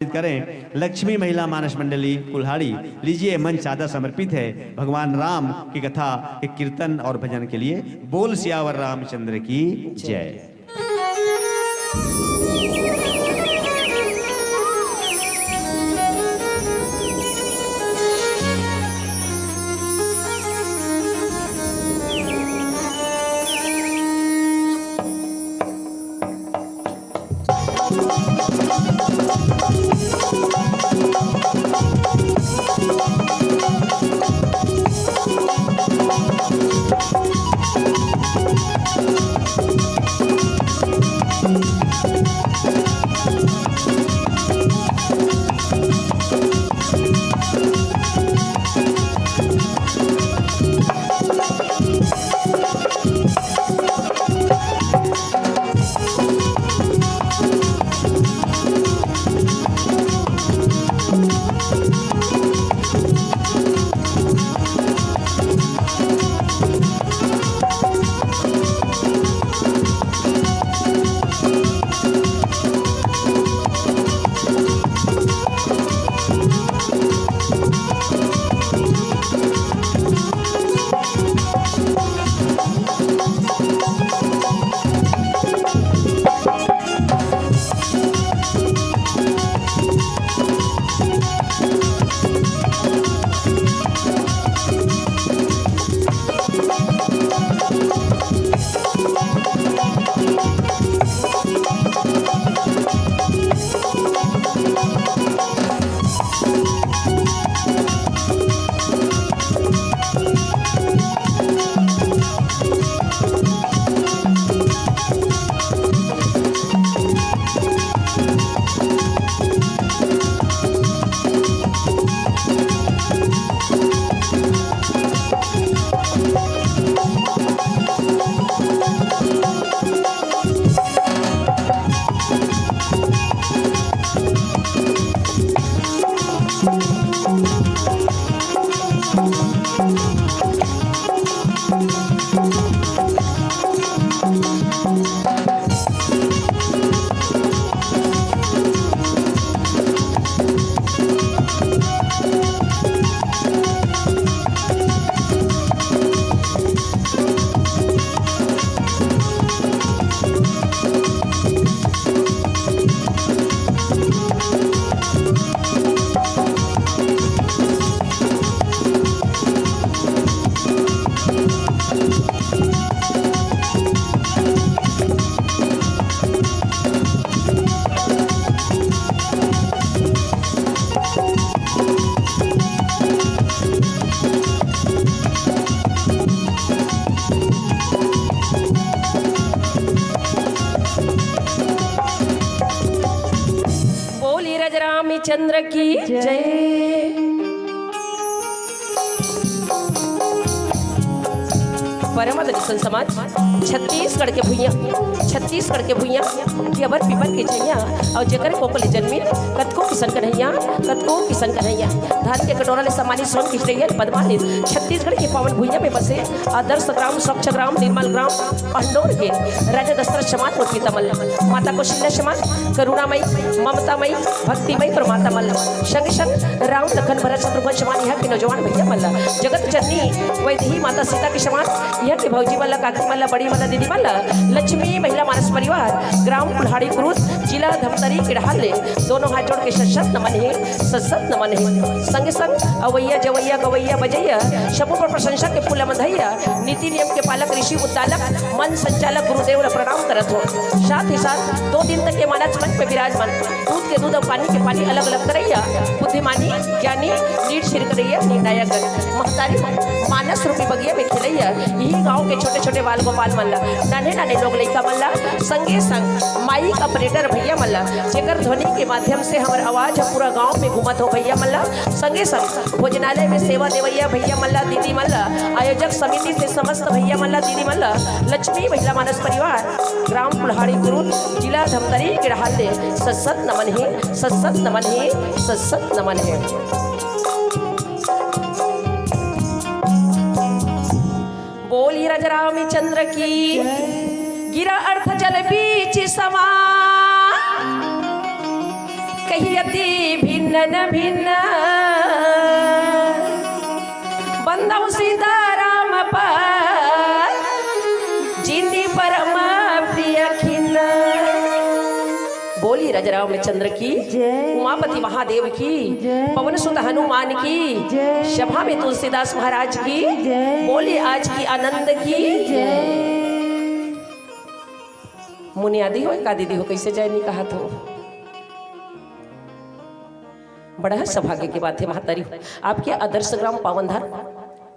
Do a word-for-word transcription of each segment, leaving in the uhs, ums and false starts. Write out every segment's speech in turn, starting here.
करें लक्ष्मी महिला मानस मंडली कुल्हाड़ी। लीजिए, मंच सादर समर्पित है भगवान राम की कथा के कीर्तन और भजन के लिए। बोल सियावर रामचंद्र की जय। बोलिए राजा रामचंद्र की जय। परम आदरणीय संत समाज, छत्तीसगढ़ के भुइयां, छत्तीसगढ़ के भुइयां, कि अबर पीपर के छैया, अउ जेकर कोख ले जनमिन, कतको किसन कन्हैया, कतको किसन कन्हैया। धान के कटोरा ले सम्मानित, सोन के चिड़ैया ले पदमानित, छत्तीसगढ़ के पावन भुइयां में बसे आदर्श ग्राम, स्वच्छ ग्राम, निर्मल ग्राम, पंडोर के राजा दशरथ समान मोर पिता मल्ल, माता कौशल्या समान करुणामयी, ममतामयी, भक्तिमयी प्रमाता मल्ल, संग संग राम लखन भरत शत्रुघ्न समान यहाँ के नौजवान भैया मल्ल, जगत जननी वैदेही माता सीता के समान यहाँ के भौजी मल्ल, काकी मल्ल, बड़ी मल्ल, दीदी मल्ल, लक्ष्मी महिला मानस परिवार, ग्राम कुल्हाड़ी कुरुद, जिला धमतरी के डहार ले दोनों हाथ जोड़ के सत सत नमन हे, सत सत नमन हे। संगे संग अवैया जवैया गवैया बजैया सबो पर प्रशंसा के फूल मंधैया, नीति नियम के पालक ऋषि उद्दालक मन संचालक गुरुदेव ला प्रणाम करत हो। साथ ही साथ दो दिन तक ये मानस मंच पे विराजमान, दूध के दूध अउ पानी के पानी अलग अलग करैया, बुद्धिमानी ज्ञानी लीड छिर करैया निर्णायक गण महतारी मन मानस रूपी बगिया में खेलैया, यही गांव के छोटे छोटे बाल गोपाल मन ला, नाने नाने लोग लइका मन ला, संगे संग माइक ऑपरेटर भैया मन ला, जेकर ध्वनि के माध्यम से हमर आवाज ह पूरा गांव में घूमत हो भैया मन ला, संगे संग भोजनालय में सेवा देवैया भैया मन ला, दीदी मन ला, आयोजक समिति से समस्त भैया मन ला, दीदी मन ला, लक्ष्मी महिला मानस परिवार, ग्राम कुल्हाड़ी कुरुद, जिला धमतरी के डहार ले सत सत नमन हे, सत सत नमन हे, सत सत नमन हे। बोली राजा रामचंद्र की। गिरा अर्थ जल बीच समा, कही अति भिन्न न भिन्न, बंदौ सीताराम पार, जिनी परम प्रिय खिन्न। बोली राजा रामचंद्र की, जय। उमापति महादेव की, जय। पवन सुत हनुमान की, जय। सभा में तुलसीदास महाराज की, जय। बोली आज की आनंद की, जय। मुनियादी हो, का दीदी हो, कैसे जय नहीं कहा थो? बड़ा है सौभाग्य की बात है महतारी हो। आपके आदर्श ग्राम पावनधार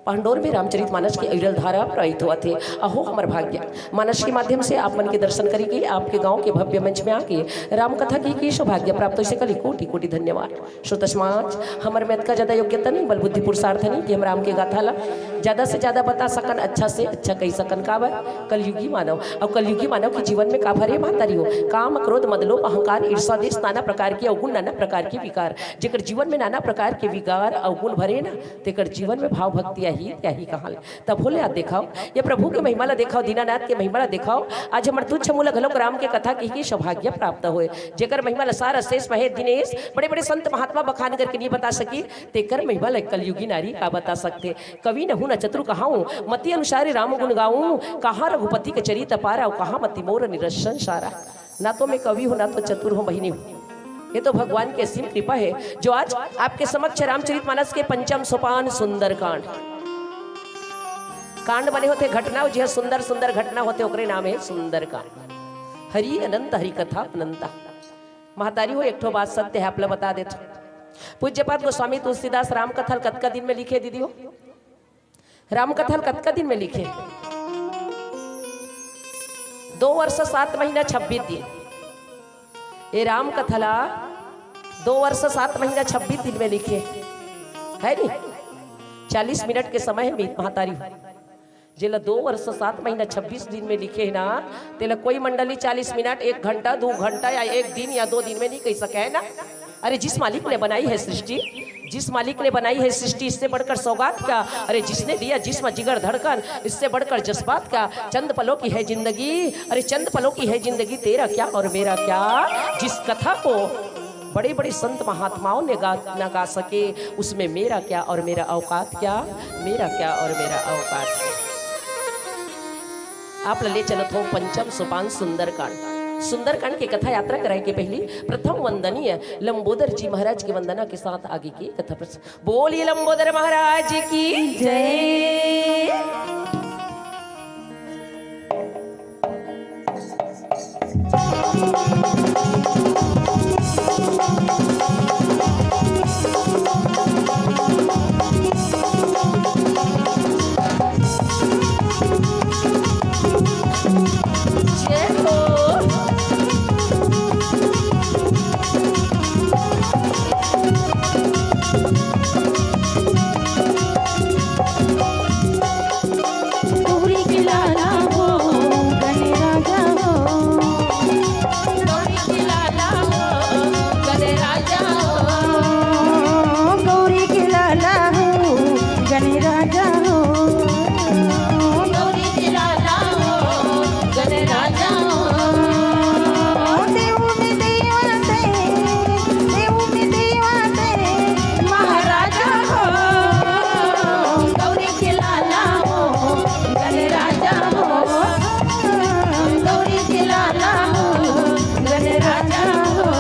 पांडोर में रामचरित मानस की अविरल धारा प्रवाहित होवत हे। अहो हमर भाग्य, मानस के माध्यम से आप मन के दर्शन करी के, आपके गांव के भव्य मंच में आके राम कथा की, की सौभाग्य प्राप्त होइस, कली कोटि कोटि धन्यवाद। श्रोता समाज, हमर में अतका ज्यादा योग्यता नहीं, बल बुद्धि पुरुषार्थ नहीं कि हम राम के गाथा ला ज्यादा से ज्यादा बता सकन, अच्छा से अच्छा कही सकन। काबर? कलयुगी मानव। अउ कलयुगी मानव के जीवन में का भरे महतारी हो? काम, क्रोध, मद, लोभ, अहंकार, ईर्ष्या, द्वेष, नाना प्रकार के अवगुण, नाना प्रकार के विकार। जेकर जीवन में नाना प्रकार के विकार अवगुण भरे ना, तेकर जीवन में भाव भक्ति आही, आही कहाँ ले? तब होले आप देखाओ, ये प्रभु के महिमा ला देखाओ, दीनानाथ के महिमा ला देखाओ। आज हमर तुच्छ मूल घलोक राम के कथा कही के सौभाग्य प्राप्त होए। जेकर महिमा ला सार अशेष महेश दिनेश, बड़े बड़े संत महात्मा बखान करके नहीं बता सकी, तेकर महिमा ला कलयुगी नारी का बता सकथे। कवि न हूँ न चतुर कहाऊँ, मति अनुसार राम गुण गाऊँ। कहाँ रघुपति के चरित अपार, अउ कहाँ मति मोर निरसन सारा। ना तो मैं कवि हूँ, ना तो चतुर हूँ बहिनी हूँ, ये तो भगवान के असीम कृपा है जो आज आपके समक्ष रामचरित मानस के पंचम सोपान सुंदरकांड, कांड बने होथे घटना, अउ जिहाँ सुंदर सुंदर घटना होथे ओकरे नाम है सुंदरकांड। हरि अनंत, हरि कथा अनंता। महतारी हो, एक ठो बात सत्य है, आप ला बता देथों। पूज्यपाद गोस्वामी तुलसीदास राम कथा ल कतका दिन में लिखे दीदी हो? राम कथा ल कतका दिन में लिखे? दो वर्ष सात महीना छब्बीस दिन। ये राम कथा ला दो वर्ष सात महीना छब्बीस दिन में लिखे, है नी? चालीस मिनट के समय है मीत महतारी हो। जेला दो वर्ष सात महीना छब्बीस दिन में लिखे है ना, तेला कोई मंडली चालीस मिनट, एक घंटा, दो घंटा या एक दिन या दो दिन में नहीं कही सके है ना। अरे, जिस मालिक ने बनाई है सृष्टि, जिस मालिक ने बनाई है सृष्टि, इससे बढ़कर सौगात क्या? अरे, जिसने दिया जिस्म जिगर धड़कन, इससे बढ़कर जज्बात क्या? चंद पलों की है जिंदगी, अरे, चंद पलों की है जिंदगी, तेरा क्या और मेरा क्या? जिस कथा को बड़े-बड़े संत महात्माओं ने गा-, ना गा सके, उसमें मेरा क्या और मेरा औकात क्या, मेरा क्या और मेरा औकात क्या। आप ला ले चलत हों पंचम सोपान सुंदरकांड। सुंदरकांड के कथा यात्रा कराए के पहली प्रथम वंदनीय लंबोदर जी महाराज की वंदना के साथ आगे की कथा प्रसंग। बोलिए लंबोदर महाराज की जय। जय हो। गौरी के लाला हो, गने राजा हो। गौरी के लाला हो, गने राजा हो। गौरी के लाला हो, गने राजा हो। गौरी के लाला हो, गने राजा हो। देव में देवा ते, देव में देवा ते, महाराजा हो। गौरी के लाला हो, गने राजा हो। गौरी के लाला हो, गने राजा हो।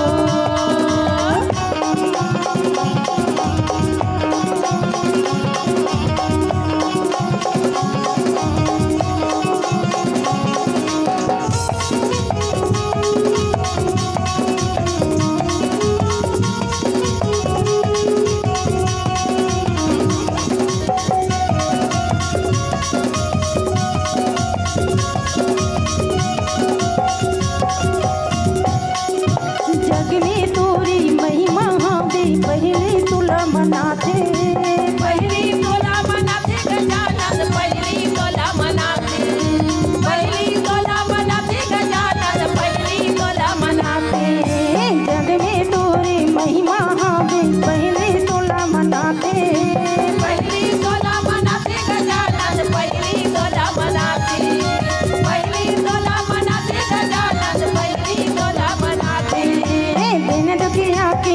जग में तोरी महिमा हावे, पहिली तोला मनाथे। पहिली तोला मनाथे गजानन, पहिली तोला मनाथे। पहिली तोला मनाथे गजानन, पहिली तोला मनाथे। जग में तोरी महिमा हावे, पहिली तोला मनाथे। पहिली तोला मनाथे गजानन, पहिली तोला मनाथे। पहिली तोला मनाथे गजानन, पहिली तोला मनाथे। ए दिन दुखिया के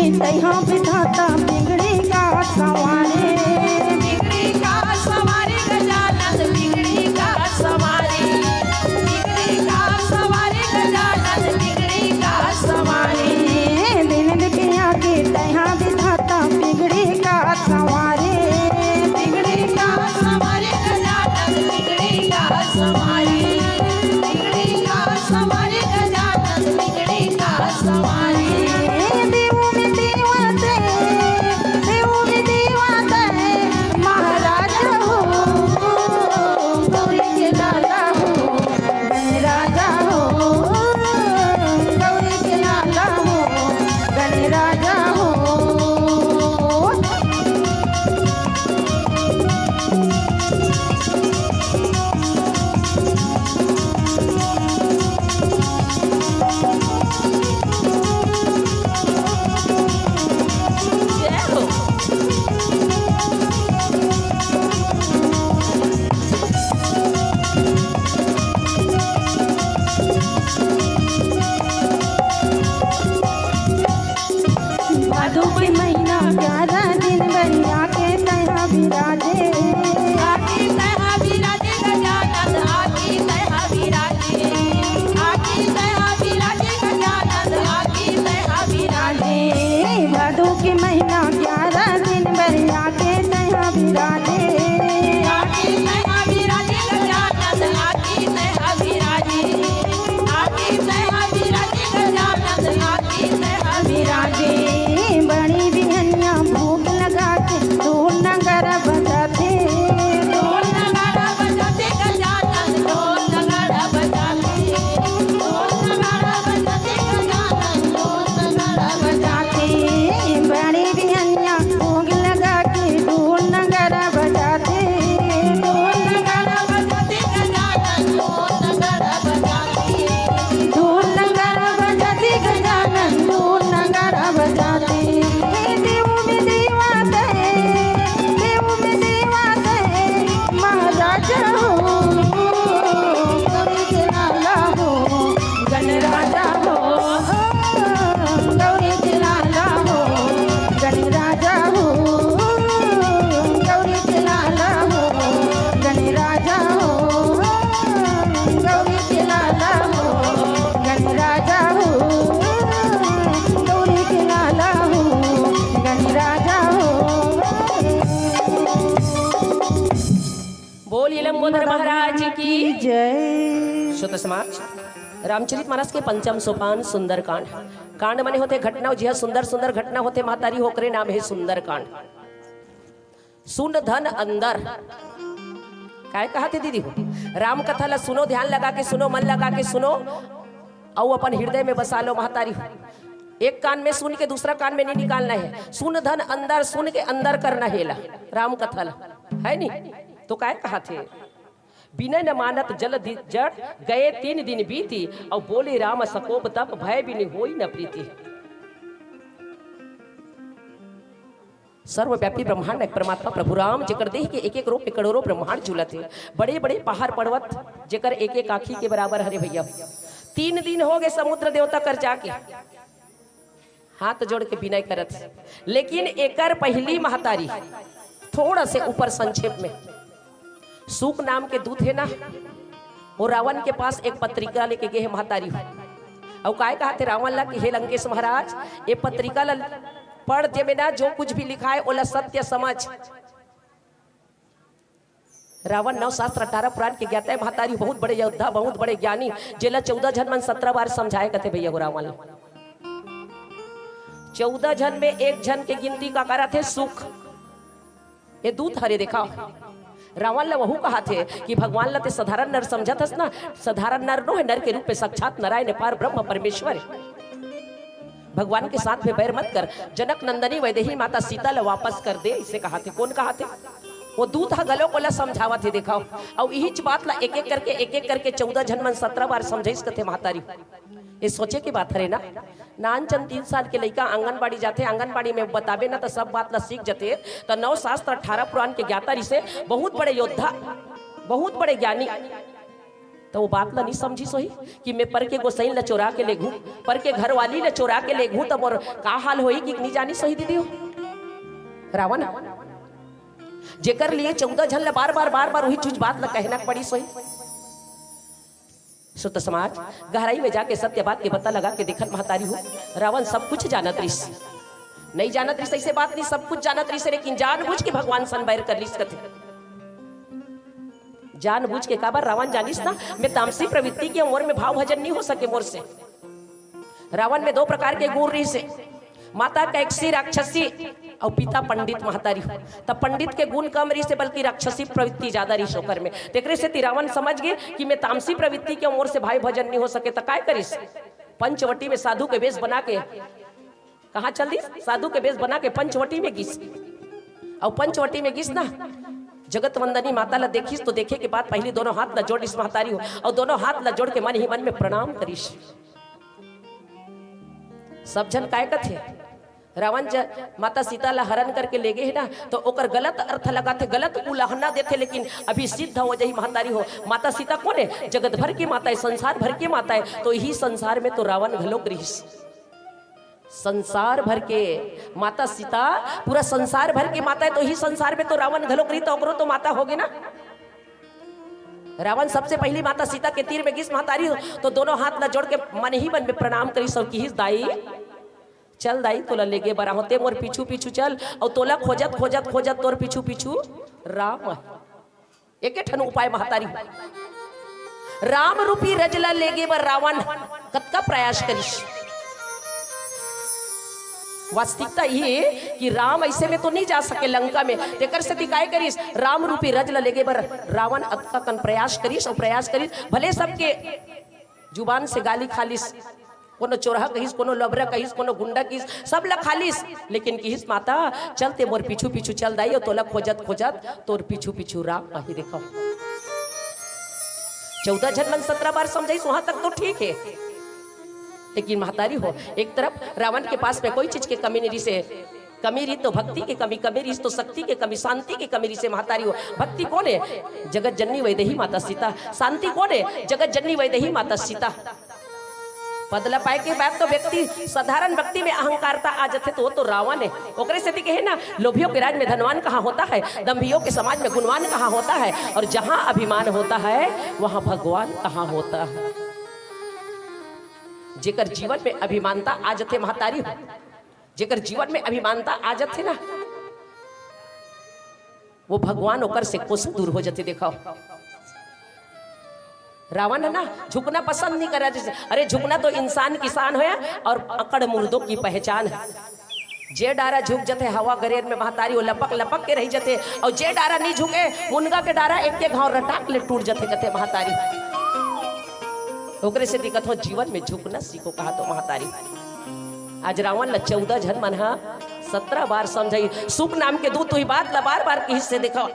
समाज, रामचरित मानस के पंचम सोपान सुंदरकांड। कांड मने होथे घटना, जिहा सुंदर सुंदर घटना होथे महतारी, ओकरे नाम हे सुंदरकांड। सुन धन अंदर, काय कहा थे दीदी हो? राम कथा ला सुनो, ध्यान लगा के सुनो, मन लगा के सुनो, अउ अपन हृदय में बसा लो महतारी हो। एक कान में सुन के दूसरा कान में नहीं निकालना है। सुन धन अंदर, सुन के अंदर करना है ला, राम कथा ला, है नी? तो काय कहा थे? बिनय न मानत जल दि-, जड़, गए तीन दिन बीती, अउ बोले राम सकोप तप, भय बिन होई न प्रीति। सर्वव्यापी ब्रह्मांड एक परमात्मा प्रभु राम, जेकर देह के एक एक रूप में करोड़ों ब्रह्मांड झूलत हे, बड़े बड़े पहाड़ पर्वत जेकर एक एक आँखी के बराबर हरे भैया। तीन दिन हो गए समुद्र देवता कर जाके, हाथ जोड़ के बिनय करत हे। लेकिन एकर पहली महतारी, थोड़ा से ऊपर संक्षेप में, सुक नाम के दूत हे ना, वो रावण के पास एक पत्रिका लेके गे हे महतारी हो। अउ काय कहा थे रावण ला कि हे लंकेश महाराज, ये पत्रिका ला पढ़, जेमे ना जो कुछ भी लिखा है, ओला सत्य समझ। रावण नौ शास्त्र अठारह पुराण के ज्ञाता है महतारी, बहुत बड़े योद्धा, बहुत बड़े ज्ञानी, जेला चौदह झन मन सत्रह बार समझाए कथे भैया हो रावण ला। चौदह झन में एक झन के गिनती का करत हे सुक। ये दूत हरे देखा, रावण ला वहू कहा थे कि भगवान ला ते साधारण नर समझत हस ना, साधारण नर नो है, नर के रूप में साक्षात नारायण पार ब्रह्म परमेश्वर है। भगवान के साथ में बैर मत कर, जनक नंदनी वैदेही माता सीता ला वापस कर दे, इसे कहा थे। कौन कहा थे? वो दूत ह घलो कोला समझावत हे, देखाओ। अउ इहीच बात ला एक एक करके, एक एक करके चौदह झन मन सत्रह बार समझाइस कथे महतारी। ये सोचे के बात हरे ना, नानचन तीन साल के लइका आंगनबाड़ी जाथे, आंगनबाड़ी में बताबे ना त सब बात ला सीख जथे। त नौ शास्त्र अठारह पुराण के ज्ञाता रिसे, बहुत बड़े योद्धा, बहुत बड़े ज्ञानी, त वो बात ला नहीं समझिस होही कि मैं पर के गोसाईं ला चोरा के लेगहूं, पर के घरवाली ला चोरा के लेगहूं, त मोर का हाल होही कि नहीं जानिस होही दीदी हो। रावण जेकर लिए चौदह झन ला बार बार बार बार वही चीज बात ला कहना पड़िस होही। सुत समाज, गहराई में जाके सत्य बात के पता लगा के देखत महतारी हो, रावण सब कुछ जानत रिस। नहीं जानत रिस ऐसे बात नहीं, सब कुछ जानत रिस, लेकिन जानबूझ के भगवान सन बैर कर लिस कथे। जानबूझ के काबर रावण जानिस ना, मैं तामसी प्रवृत्ति के, मोर में भाव भजन नहीं हो सके मोर से। रावण में दो प्रकार के गुण रिस हे, माता कैकसी राक्षसी अउ पिता पंडित महतारी हो। त पंडित के गुण कम रिस हे, बल्कि राक्षसी प्रवृत्ति ज्यादा रिस ओकर में। तेकरे सेती रावण समझ गे कि मैं तामसी प्रवृत्ति के, मोर से भाई भजन नहीं हो सके, त काय करिस? पंचवटी में साधु के वेश बना के कहाँ चल दिस? साधु के वेश बना के पंचवटी में गिस। अउ पंचवटी में गिस ना, जगत वंदनी माता ला देखिस तो देखे के बाद पहली दोनों हाथ ला जोड़िस महतारी हो, अउ दोनों हाथ ला जोड़ के मन ही मन में प्रणाम करिस। सब झन काय कथे, रावण ज-, माता सीता ला हरण करके ले गे हे ना, तो ओकर गलत अर्थ लगाथे, गलत उलाहना देथे, लेकिन अभी सिद्ध हो जाही महतारी हो। माता सीता कोन हे? जगत भर की माता हे, संसार भर की माता हे। तो यही संसार में तो रावण घलोक रिहिस। संसार भर के माता सीता, पूरा संसार भर के माता हे, तो ही संसार में तो रावण घलोक रही, तो ओकरो तो माता होगे ना। रावण सबसे पहली माता सीता के तीर में गिस महतारी, तो दोनों हाथ ला जोड़ के मन ही मन में प्रणाम करिस अउ किहिस, दाई, चल दाई, तोला लेगे बर आहों, ते मोर पीछू पीछू चल, अउ तोला खोजत खोजत खोजत तोर पीछू पीछू राम। एके ठन उपाय महतारी, राम रूपी रज ला लेगे बर रावण कतका प्रयास करिस। वास्तविकता ये कि राम ऐसे में तो नहीं जा सके लंका में, तेकर सेती काय करिस, राम रूपी रज ला लेगे बर रावण अतका कन प्रयास करिस अउ प्रयास करिस। भले सबके जुबान से गाली खा लिस, कोनो चोरहा कहिस, कोनो लबरा कहिस, कोनो गुंडा कहिस, सब ला खा लिस, लेकिन किहिस, माता, चल ते मोर पीछू पीछू चल दाई, अउ तोला खोजत खोजत तोर पीछू पीछू राम आही। देखो, चौदह झन मन सत्रह बार समझाइस, वहां तक तो ठीक है, लेकिन महतारी हो, एक तरफ रावण के पास में कोई चीज के कमी नहीं रिसे, कमी रही तो भक्ति के कमी, कमी रही तो शक्ति के कमी, शांति के कमी रही से महतारी हो। भक्ति कोन है? जगत जननी वैदेही माता सीता। शांति कोन है? जगत जननी वैदेही माता सीता। पद ल पाए के बाद तो व्यक्ति साधारण भक्ति में अहंकारता आ जाथे, तो वो तो रावण है। ओकरे सेती कहे ना, लोभियों के राज में धनवान कहाँ होता है, दंभियों के समाज में गुणवान कहाँ होता है, और जहाँ अभिमान होता है, वहाँ भगवान कहाँ होता है। जेकर जीवन में अभिमानता आ जाथे महतारी हो, जेकर जीवन में अभिमानता आ जाथे ना, वो भगवान ओकर से कोसों दूर हो जाथे। देखो, रावण है ना, झुकना पसंद नहीं करा। जैसे, अरे, झुकना तो इंसान की शान है और अकड़ मुर्दों की पहचान है। जे डारा झुक जथे हवा गरेर में महतारी, वो लपक लपक के रह जथे, और जे डारा नहीं झुके, मुनगा के डारा एक के घाव रटाक ले टूट जथे, कथे महतारी। ओकरे से दिक्कत हो, जीवन में झुकना सीखो, कहा तो महतारी। आज रावण ला चौदह झन मन हा सत्रह बार समझाई। सुख नाम के दूत तुही बात ला बार बार किहिस से देखो,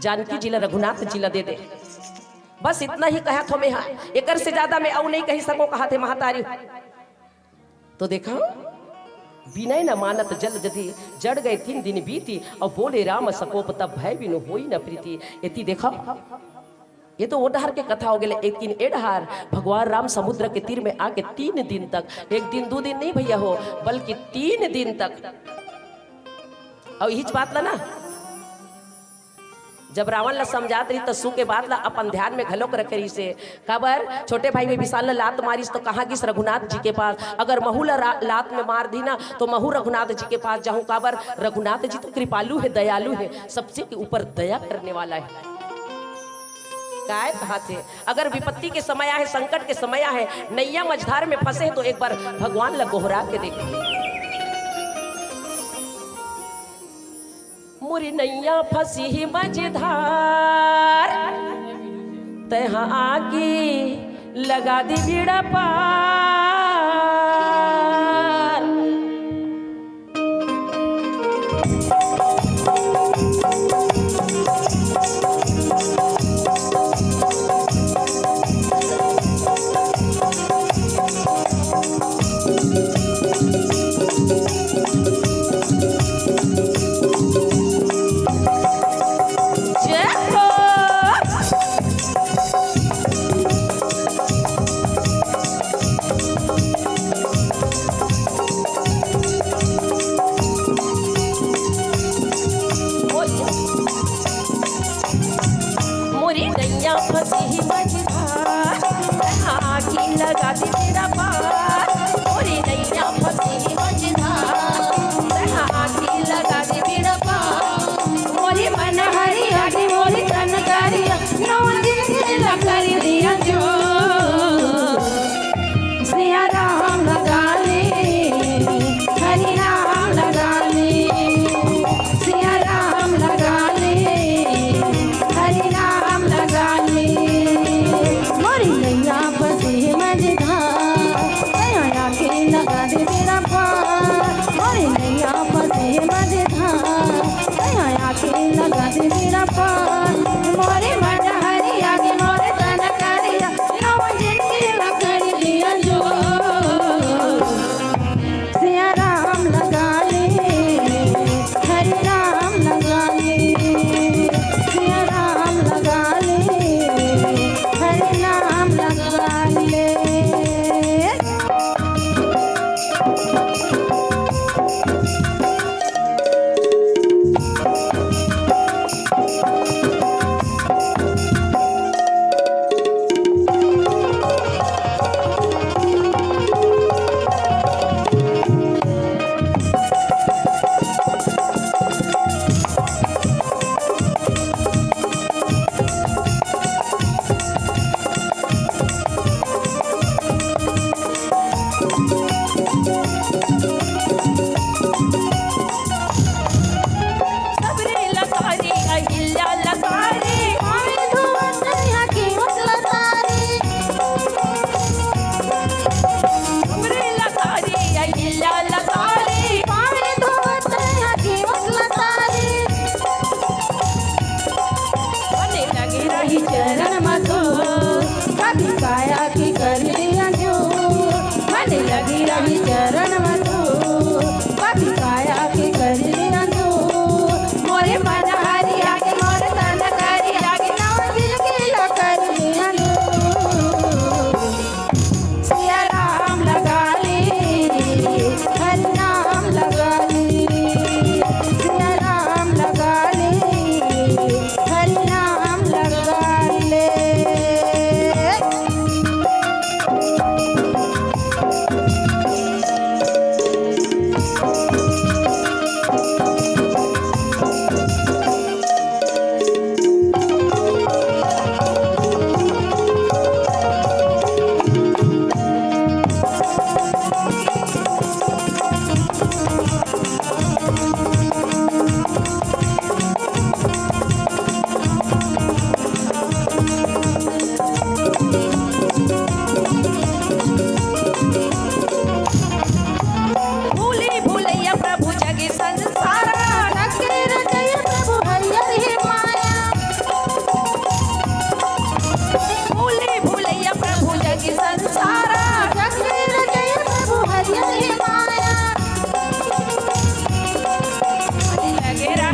जानकी जी ला रघुनाथ जी ला दे दे। बस इतना ही कहा थो मैं हा, एकर से ज्यादा मैं अउ नहीं कही सको, कहा थे महतारी। तो देखा, विनय न मानत जल जदी, जड़ गए तीन दिन बीती, और बोले राम सकोप तब भय बिनु होई न प्रीति। एती देखा, ये तो वो डहर के कथा हो गेले, लेकिन ए डहर भगवान राम समुद्र के तीर में आके तीन दिन तक, एक दिन दो दिन नहीं भैया हो, बल्कि तीन दिन तक। और यही बात ला ना, जब रावण ला समझात रही, त सु के बात ला अपन ध्यान में घलोक रखे रही से। काबर छोटे भाई विभीषण ला लात मारिस, तो कहाँ गिस? रघुनाथ जी के पास। अगर महू ला रा-, लात में मार दी ना, तो महू रघुनाथ जी के पास जाहूँ। काबर रघुनाथ जी तो कृपालु है, दयालु है, सबसे के ऊपर दया करने वाला है। काय कहा थे, अगर विपत्ति के समय आहे, संकट के समय आहे, नैया मझधार में फंसे हैं, तो एक बार भगवान ला गोहरा के देखो। मोरी नैया फंसी ही मझधार, तैं हा आगी लगा दी बीड़ा पार। जय हो। मोरी नैया फंसी ही मझधार, आगी लगा दी बीड़ा पार। मोरी नैया फंसी ही मझधार, आगी लगा दी बीड़ा पार। मोरी मन हरिया गे, मोरी तन करिया, नौ दिन के लकड़ी दिया जो। सिया राम लगा ले, हरि नाम लगा ले, सिया राम लगा ले, हरि नाम लगा ले। मोरी नैया फंसी मझधार, तैं हा आके लगा दे बीड़ा पार। मोरी नैया फंसी मझधार, तैं हा आके लगा दे बीड़ा पार। मोरी मन हरिया गे, मोरे तन करिया, नौ दिन के लकड़ी दिया जो। सिया राम लगा ले, हरि नाम लगा ले, सिया राम लगा ले, हरि नाम लगा ले।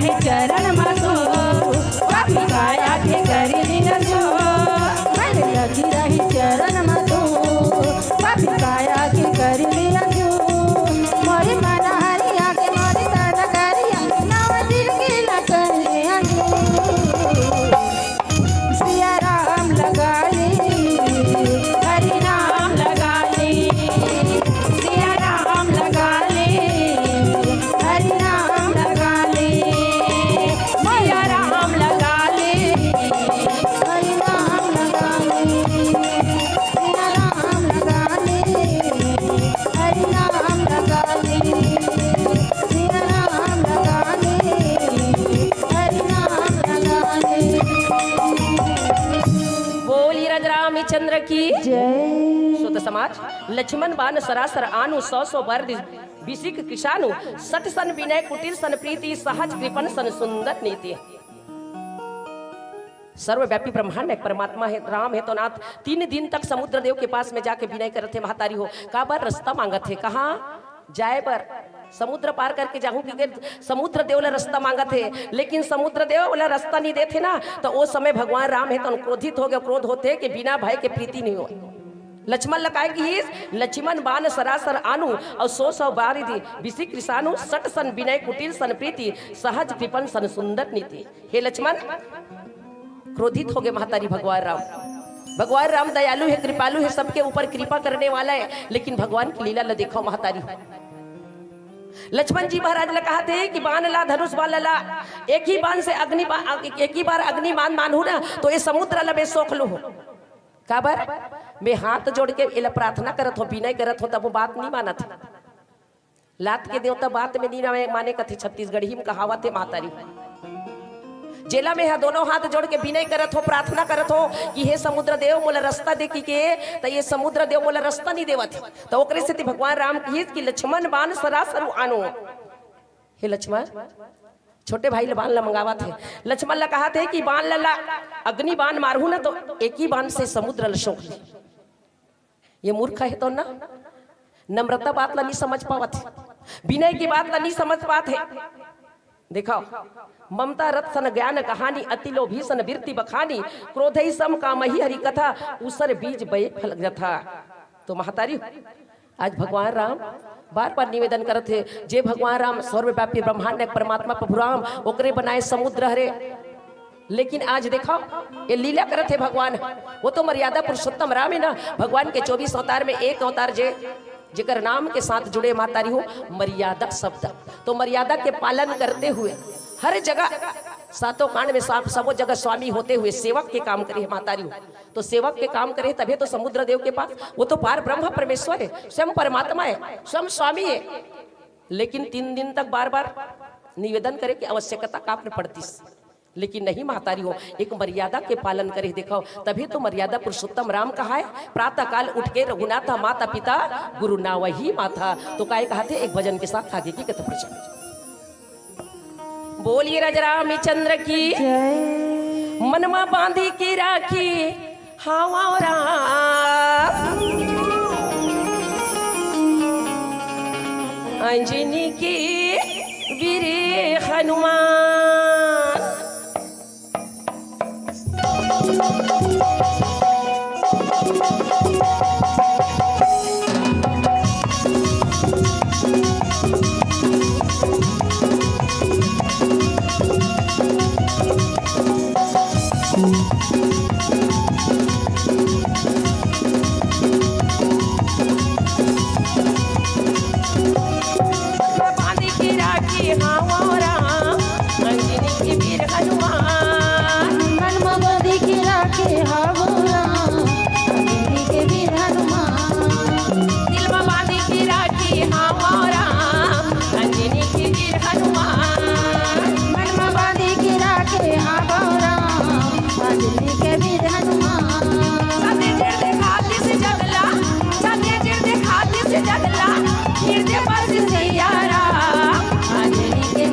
चरण मा तू, पापी काया के करि लिया तू। मन लगी रही चरण मा तू, पापी काया के करि लिया तू। मोरी मन हरिया के मोरी तन करिया, नव दिन की न करिया तू। सिया राम लगा ले, हरि नाम लगा ले, सिया राम लगा ले, हरि नाम लगा ले, सिया राम लगा ले, हरि नाम लगा ले, सिया राम लगा ले, हरि नाम लगा ले, सिया राम लगा ले, हरि नाम लगा ले। बोलिए राजा रामचंद्र की जय। श्रोता समाज, लक्ष्मण बाण सरासर आनु, सौ सौ बार दि-, बिसिक किसानु, सठ सन विनय कुटिल सन प्रीति, सहज कृपण सन सुंदर नीति। सर्वव्यापी ब्रह्मांड एक परमात्मा है, राम है तो नाथ। तीन दिन तक समुद्र देव के पास में जाके विनय करत हे, महतारी हो, काबर रास्ता मांगत हे, कहाँ जाए बर, समुद्र पार करके जाहूं, क्योंकि समुद्र देव ला रास्ता मांगत हे, लेकिन समुद्र देव ओला रास्ता नहीं देत हे ना। तो ओ समय भगवान राम है तो क्रोधित हो गए, क्रोध होते कि बिना भय के प्रीति नहीं हो। लक्ष्मण ला काय किहिस, लक्ष्मण बाण सरासर आनु, और सौ सौ बार दि-, बिसिक किसानु, सठ सन विनय कुटिल सन प्रीति, सहज कृपण सन सुंदर नीति। हे लक्ष्मण, क्रोधित हो गए महतारी भगवान राम। भगवान राम दयालु है, कृपालु है, सबके ऊपर कृपा करने वाला है, लेकिन भगवान की लीला ला देखो महतारी। लक्ष्मण जी महाराज ला कहत हे कि बाण ला, धनुष बाण ला, एक ही बाण से अग्नि बा-, एक ही बार अग्नि बाण मानहू ना, तो ये समुद्र ला मैं सोख लूहूं। काबर? मैं हाथ जोड़ के एला प्रार्थना करत हो, विनय करत हो, तब वो बात नहीं मानत। लात के देवता बात में नहीं माने, माने कथे छत्तीसगढ़ी में कहावत हे महतारी। जेला में हा दोनों हाथ जोड़ के विनय करत हो, प्रार्थना करत हो कि हे समुद्र देव, मोला रास्ता दे कि के, त ये समुद्र देव मोला रास्ता नहीं देवत हे। त ओकरे सेती भगवान राम किहिस कि लक्ष्मण बाण सरासर आनो। हे लक्ष्मण, छोटे भाई ले बाण ला मंगावत हे। लक्ष्मण ला कहत हे कि बाण ला, ला अग्नि बाण मारहू ना तो एक ही बाण से समुद्र ला सोख ले। ये मूर्ख हे तो ना, नम्रता बात ला नहीं समझ पावत हे, विनय की बात ला नहीं समझ पात हे। देखो, ममता रथ सन ज्ञान कहानी, अति लोभी सन बिरति बखानी, क्रोधई सम कामही हरि कथा, उसन बीज बये फल जथा। तो महतारी, आज भगवान राम बार बार निवेदन करत हे, जे भगवान राम सर्वव्यापी ब्रह्मांड के परमात्मा प्रभु राम, ओकरे बनाए समुद्र हरे। लेकिन आज देखो, ये लीला करत हे भगवान। वो तो मर्यादा पुरुषोत्तम राम है ना, भगवान के चौबीस अवतार में एक अवतार जे, जेकर नाम के साथ जुड़े महतारी हो, मर्यादा शब्द। तो मर्यादा के पालन करते हुए हर जगह सातों कांड में सब, सबो जगह स्वामी होते हुए सेवक के काम करे हे महतारी हो। तो सेवक के काम करे तभी तो समुद्र देव के पास, वो तो पार ब्रह्म परमेश्वर है, स्वयं परमात्मा है, स्वयं स्वामी है। लेकिन तीन दिन तक बार बार निवेदन करे की आवश्यकता का पड़तीस। लेकिन नहीं महतारी हो, एक मर्यादा के पालन करे। देखो, तभी तो मर्यादा पुरुषोत्तम राम कहाए। प्रातः काल उठ के रघुनाथा माता पिता गुरु नावहि माथा। तो काय कहाथे, एक भजन के साथ आगे की कथा प्रसंग। बोलिए राजा रामचंद्र की। जय। मनमा बांधी की राखी हावरा अंजनी की वीर हनुमान। बांधी के राखे हावो राम, अंजनी के वीर हनुमान। मन में बांधी के राखे हावो राम, अंजनी के वीर हनुमान। दिल में बांधी के राखे हावो राम, अंजनी के वीर हनुमान। मन में बांधी के राखे हावो राम, अंजनी के वीर हनुमान। सत्य जड़ दिखाती से जगला, सत्य जड़ दिखाती से जगला, हृदय पर से सैयारा, अंजनी के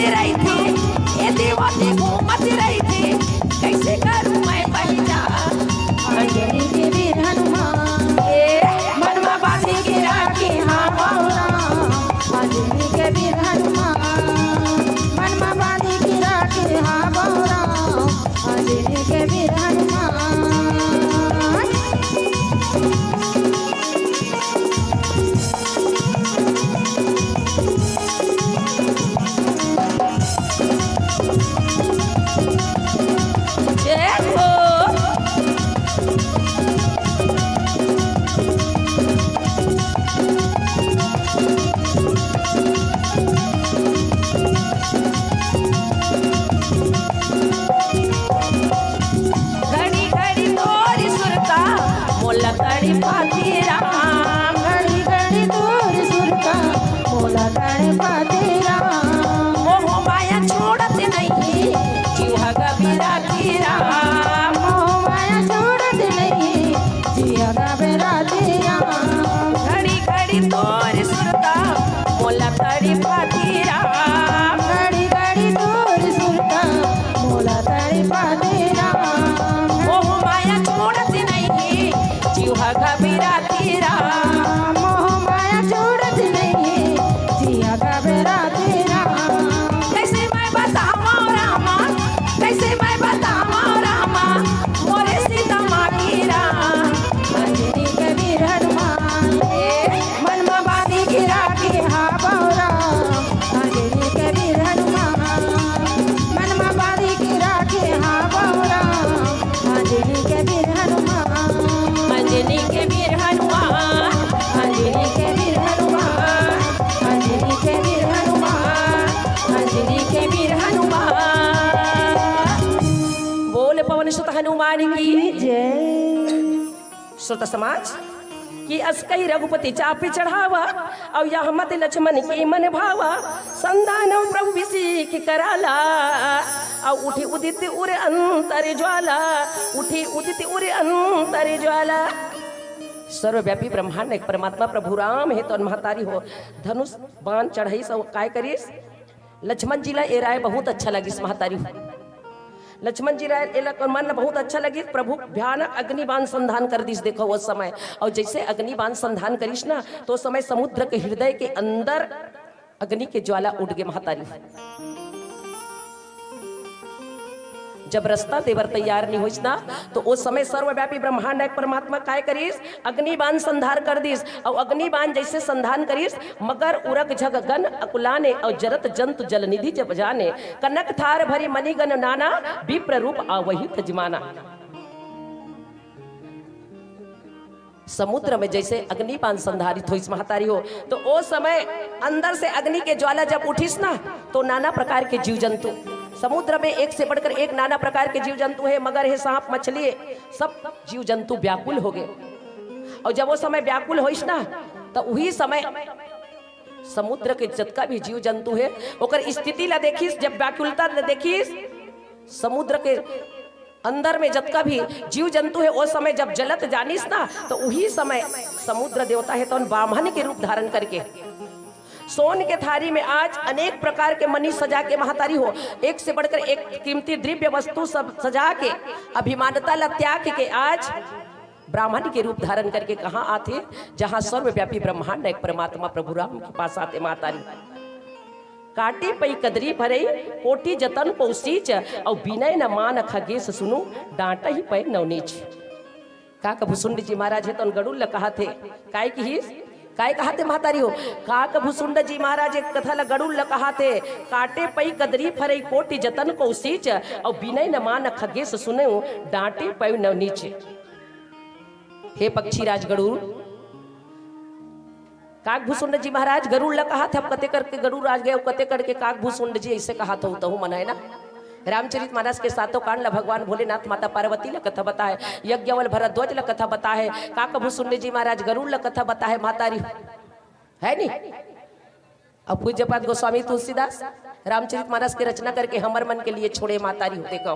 रहिथे, ए देवा ते घूमत रहिथे, कइसे करूं मैं पहिचान? अंजनी के वीर हनुमान, ए मन म बांधी के राखे हां बउरा। अंजनी के वीर हनुमान, मन म बांधी के राखे हां बउरा। अंजनी के वीर हनुमान। जय हो। घड़ी घड़ी तोरी सुरता मोला तड़पाथे राम। घड़ी घड़ी तोरी सुरता मोला तड़पाथे राम। मोह माया छोड़त नहीं, जीव ह घबराथे राम। मोह माया छोड़त नहीं, जीव ह घबराथे राम। घड़ी घड़ी तोरी सुरता मोला तड़पाथे राम। घड़ी घड़ी तोरी सुरता मोला तड़पाथे राम। मोह माया छोड़त नहीं, जीव ह घबराथे राम। मोह माया छोड़त नहीं, जीव ह घबराथे राम। कइसे मैं बतावंव रामा, कइसे मैं बतावंव रामा, मोरे सीता मां के राम। अंजनी के वीर हनुमान, ए मन म बांधी के राखे हां बउरा। अंजनी के वीर हनुमान, मन म बांधी के राखे हां बउरा। अंजनी के वीर हनुमान, अंजनी के वीर हनुमान, अंजनी के वीर हनुमान, अंजनी के वीर हनुमान, अंजनी के वीर हनुमान। बोल पवन सुत हनुमान की जय। श्रोता समाज, कि अस कहि रघुपति चापि चढ़ावा, अउ यह मति लछमन के मन भावा। संधान प्रभु बिसेख कराला, अउ उठे उदित उर अंतर ज्वाला, उठे उदित उर अंतर ज्वाला। सर्वव्यापी ब्रह्मांड एक परमात्मा प्रभु राम हे, तोन महतारी हो धनुष बाण चढ़ाइस अउ काय करिस? लछमन जी ला ए राय बहुत अच्छा लगिस महतारी हो। लछमन जी ला एला मन ला बहुत अच्छा लगिस। प्रभु भयानक अग्नि बाण संधान कर दिस, देखो, ओ समय। अउ जइसे अग्नि बाण संधान करिस ना, तो ओ समय समुद्र के हृदय के अंदर अग्नि के ज्वाला उठ गे महतारी हो। जब रस्ता दे बर तैयार नइ होइस ना, तो ओ समय सर्वव्यापी ब्रह्मांड एक परमात्मा काय करिस? अग्नि बाण संधार कर दिस। अउ अग्नि बाण जइसे संधान करिस, मगर उरग झग गन अकुलाने, अउ जरत जंतु जल निधि जब जाने। कनक थार भरि मणिगन नाना, विप्र रूप आवहि तजमाना। समुद्र में जइसे अग्नि बाण संधारित होइस महतारी हो, तो ओ समय अंदर से अग्नि के ज्वाला जब उठिस ना, तो नाना प्रकार के जीव जंतु, समुद्र में एक से बढ़कर एक नाना प्रकार के जीव जंतु हे, मगर हे, सांप, मछली हे, सब जीव जंतु व्याकुल हो गे। अउ जब ओ समय व्याकुल होइस ना, तो उही समय समुद्र के जतका भी जीव जंतु हे, ओकर स्थिति ला देखिस, जब व्याकुलता ला देखिस, समुद्र के अंदर में जतका भी जीव जंतु हे, ओ समय जब जलत जानिस ना, तो उही समय समुद्र देवता हे तौन बामन के रूप धारण करके सोन के थारी में आज अनेक प्रकार के मणि सजा के महतारी हो, एक से बढ़कर एक कीमती द्रव्य वस्तु सब सजा के अभिमानता ला त्याग के आज ब्राह्मण के रूप धारण करके कहाँ आथे? जहाँ सर्वव्यापी ब्रह्मांड एक परमात्मा प्रभु राम के पास आथे महतारी। काटे पई कदरी फरई, कोटि जतन को सीच, अउ बिनय न मान खगेश सुनु, डांटहि पै नवनीच। काकभुसुंड जी महाराज हे तौन गरुड़ ल कहाथे, काय किहिस? काय कहाथे महतारी हो? काकभुसुंड जी महाराज एक कथा ल गरुड़ ल कहाथे, काटे पई कदरी फरई कोटि जतन को सीच, अउ बिनय न मान खगेश सुनु, डांटे पै नवनीच। हे पक्षी राज गरुड़, काकभुसुंड जी महाराज गरुड़ ल कहाथे, अब कते करके गरुड़ राज गए, कते करके काकभुसुंड जी अइसे कहाथे, तहु मन हे ना। रामचरित मानस के सातों कांड ल भगवान भोलेनाथ माता पार्वती ल कथा बताए, यज्ञवल भरद्वाज ल कथा बताए, काकभुसुंड जी महाराज गरुड़ ल कथा बताए, महतारी हे नी। अब पूज्यपाद गोस्वामी तुलसीदास रामचरित मानस के रचना करके हमर मन के लिए छोड़े महतारी हो, देखो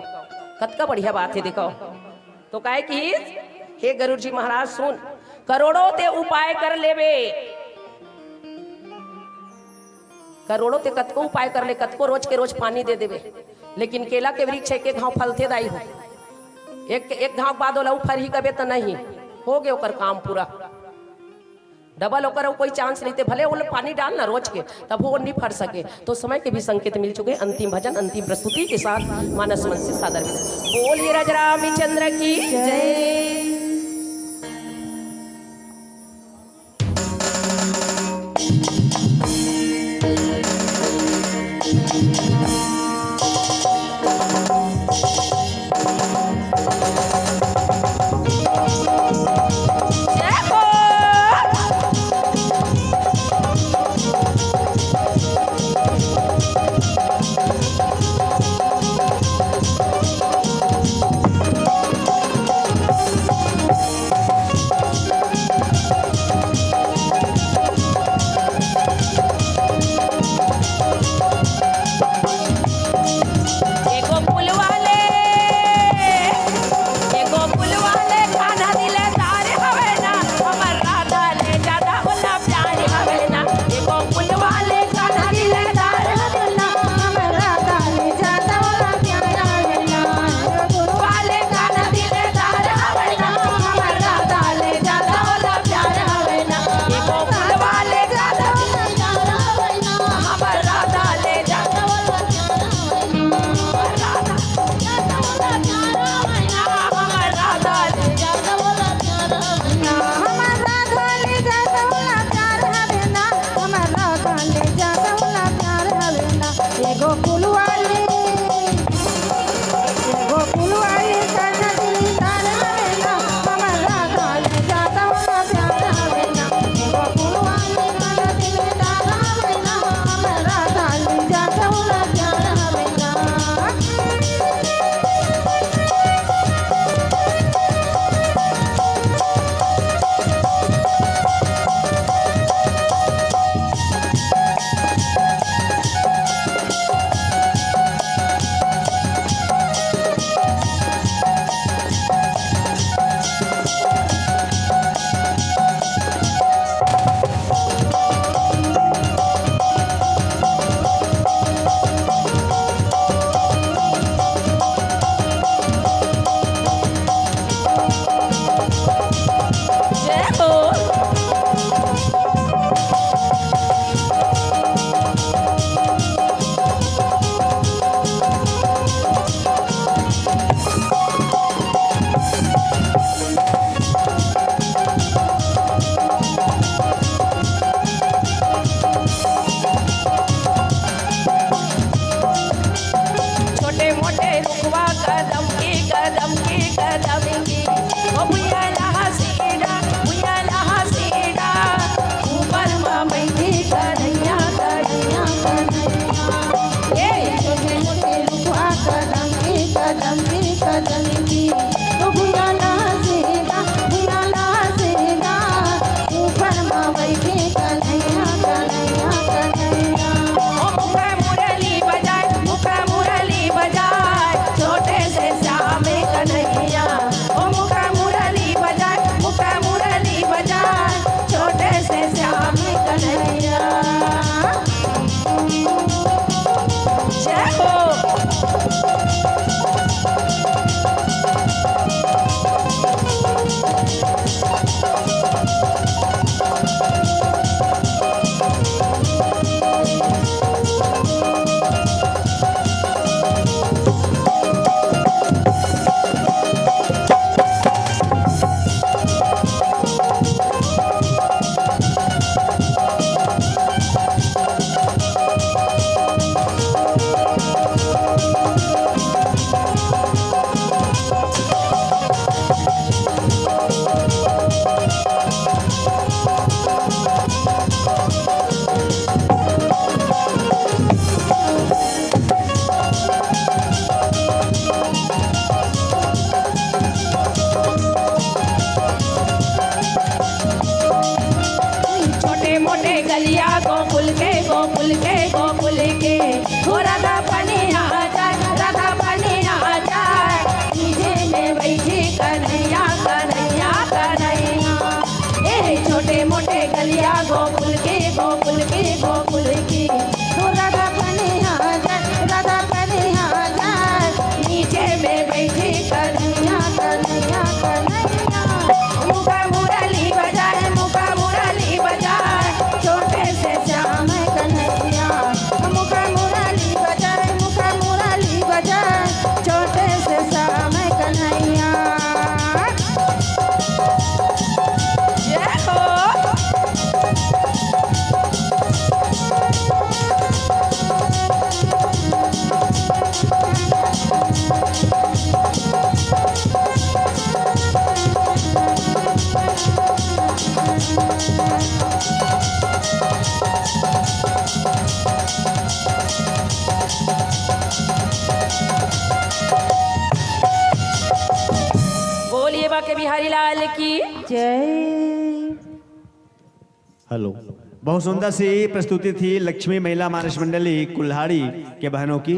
कतका बढ़िया बात हे, देखो। तो काय किहिस, हे गरुड़ जी महाराज सुन, करोड़ों ते उपाय कर लेबे, करोड़ों ते कतको उपाय कर ले, कतको रोज के रोज पानी दे देबे, लेकिन केला के वृक्ष एक एक घांव फलथे दाई हो, एक एक घांव के बाद ओला फरही कबे त नहीं, हो गे ओकर काम पूरा। डबल ओकर अउ कोई चांस नहीं थे, भले ओला पानी डाल ना रोज के, तब वो नहीं फर सके। तो समय के भी संकेत मिल चुके। अंतिम भजन, अंतिम प्रस्तुति के साथ मानस मन से सादर विदा। बोलिए राजा रामचंद्र की जय। हरिलाल की। जय। हेलो। बहुत सुंदर सी प्रस्तुति थी लक्ष्मी महिला मानस मंडली कुल्हाड़ी के बहनों की।